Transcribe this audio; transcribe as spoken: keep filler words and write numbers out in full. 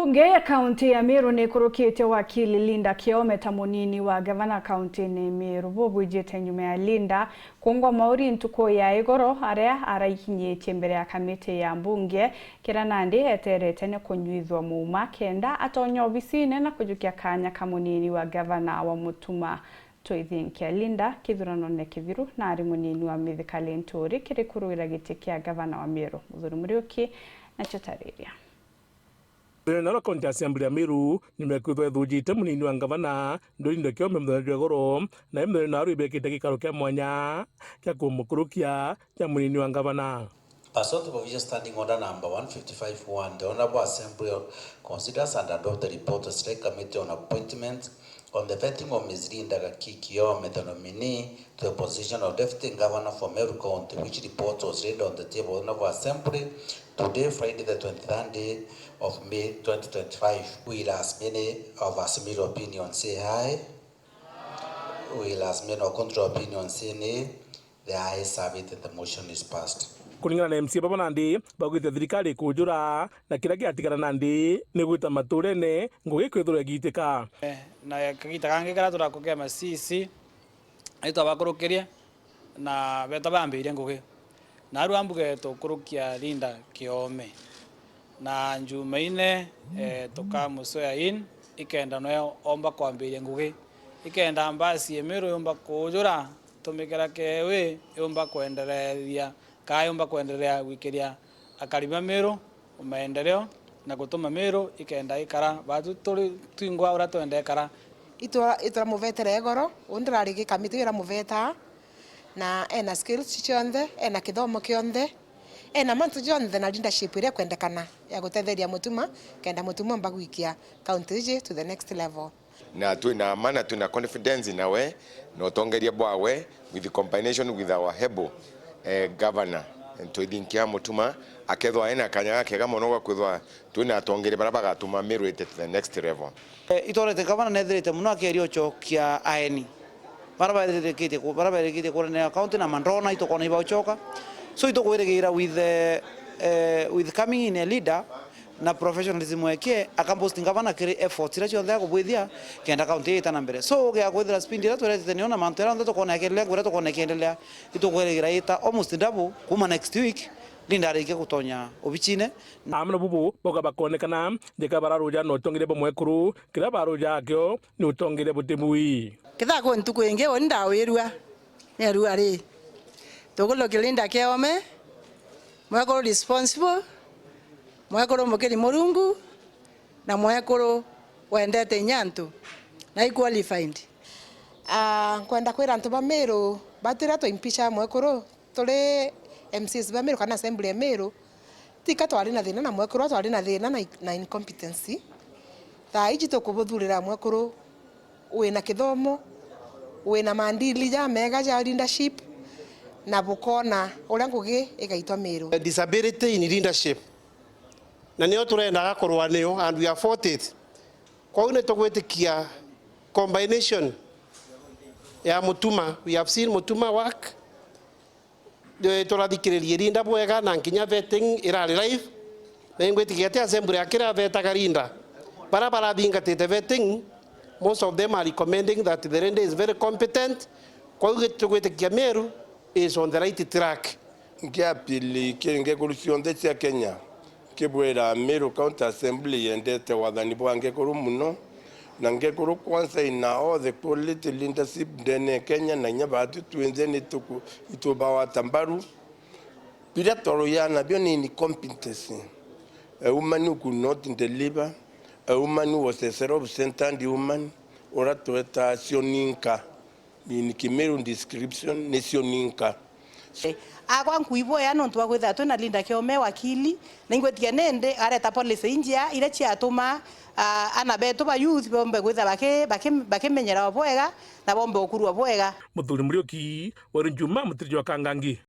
Mbunge ya kaunti ya Meru ni ikurukitie wakili Linda Kiome ta munini wa gavana kaunti-ini Meru. Buu bwijite nyuma ya Linda kuungwa mauri ntuku ya igoro, aria araikinyitie mbere ya kamiti ya mbunge, kiria nandi eterete ni kunyuithua muuma kenda atonya obisine na kujukia kanya ka munini wa gavana wa Mutuma. Twithinkia Linda kithuranone kithiru na ari munini wa Mithika Linturi kiri kuruira giti kia gavana wa Meru, Muthuri Muriuki, nacio tariria. Thina na kaunti ya Assembly ya Meru nimekwithwa ithujite munini wa ngavana Linda Kiome muthenya jwa igoro, na imwe na aru ibekite gikaro kia mwanya kia kumukurukia kia munini wa ngavana. Pursuant to provision standing order number one fifty-five one, the Honorable Assembly considers and adopts the report of Select Committee on Appointment on the vetting of Miss Linda Gaki Kiome, the nominee to the position of Deputy Governor for Meru County, which report was laid on the table of the Assembly today, Friday, the twenty-third day of May twenty twenty-five. Will as many of a similar opinion say aye? Will as many of contrary opinion say nay? The ayes have it and the motion is passed. Kuringana na M C A baba nandi, bagwite thirikari ikujura, na kiria giatigara nandi ni gwita maturene ngugi kwithirwa igiitika. Eh, na kagita kangi karia turakukia ma C C, ni twabakurukirie na beeta bambirie ngugi. Naarua mbuge tukurukia Linda Kiome. Na Jumaine, eh, tukamu swear in, ikenda noe omba kwambiria ngugi. Ikenda mbasi ya Meru yumba kujura, tumikira kewi yumba kwendereethia, kaa yumba kwenderea gwikiria akari ba Meru maendeleo na gutuma Meru ikenda ikara batu turi twingwa uria twenda ikara. Itwa-, ituramuvetera igoro, undi rari gikamiti iramuveta, na ena skills cionthe, ena kithomo kionthe, ena mantu jonthe na leadership iria ikwendekana ya gutetheria Mutuma, kenda Mutuma omba gwikia county iji to the next level. Na twina ma na twina confidence nawe na utongeria bwawe with combination with our able, eh, governor. Twithinkia Mutuma akethwa ena kanya gakega mono gwa kwithwa twina atongeria baria bagatuma Meru ite to the next level. Eh, itwarete gavana nethirite mono akeria ucokia aeni. Bara bairikitie ku-, bara bairikitie kurenea county na mandona itukona ibaucoka. So itukwirigira with, eh, eh, with coming in a leader na professionalism weke, akamboosting gavana kiri efforts iria cionthe akubwithia kenda county iita na mbere. So ugia kwithira speed iria twiretete niyo na mantu jaria onthe tukona yakiendelea, nguria tukona ikiendelea, itukwirigira ita almost double kuma next week, leader arikia gutonya obichine. Amwe na bubu bauga bakonekana, ndeka bararuja na utongeria bwa mwekuru, kiria baruja akio ni utongeria buti bui. Kethaa kwi ntuku ingi, uni ndawirua, nerua ri, tukurukia Linda Kiome, mwekuru responsible, mwekuru mukiri Murungu, na mwekuru wendete inya antu, na i qualified. Ah, nkwenda kwira antu ba Meru, batu riria twaimpicha mwekuru, turi M Cs ba Meru kana Assembly ya Meru, tika twari na thina na mwekuru, twari na thina na, na incompetency. Thaa iji tukubuthurira mwekuru wina kithomo, wina maandili jamega ja leadership, na bukona uria ngugi igaitwa Meru. Disability in leadership. Na nio turendaga kurwa nio, and we have fought it. Kwou ni tugwitikia combination ya Mutuma. We have seen Mutuma work. Eh, turathikiririe Linda bwega na nkinya vetting irari live. Na ingwitikia ati assembly ya kiria vetaga Linda, baria barathingatite vetting, most of them are recommending that the Linda is very competent. Kwou tugwitikia Meru is on the right track. Nkiapili kiri ngekuru cionthe cia Kenya, nkibwira Meru County Assembly yendete wathani bwa ngekuru mono, na ngekuru kwanza ina all the quality leadership ndene ya Kenya, na inya baatu twinthe ni tuku-, itubawata mbaru. Biria twarujaa nabio ni incompetency. A woman who could not deliver, a woman who was a self-centered woman, uria tweta cioninka. In Kimiru description, nicio ninka. Eh, akwa nkuibwea nontu bwa kwithira twina Linda Kiome wakili, na ingwitikia nindi areta policy injia iria ciatuma, ah, ana betu ba youth bombe kwithira baki-, baki-, bakimenyera o bwega na bombe ukurua bwega. Muthuri Muriuki, Weru Njuma, Mutiri jwa Kangangi.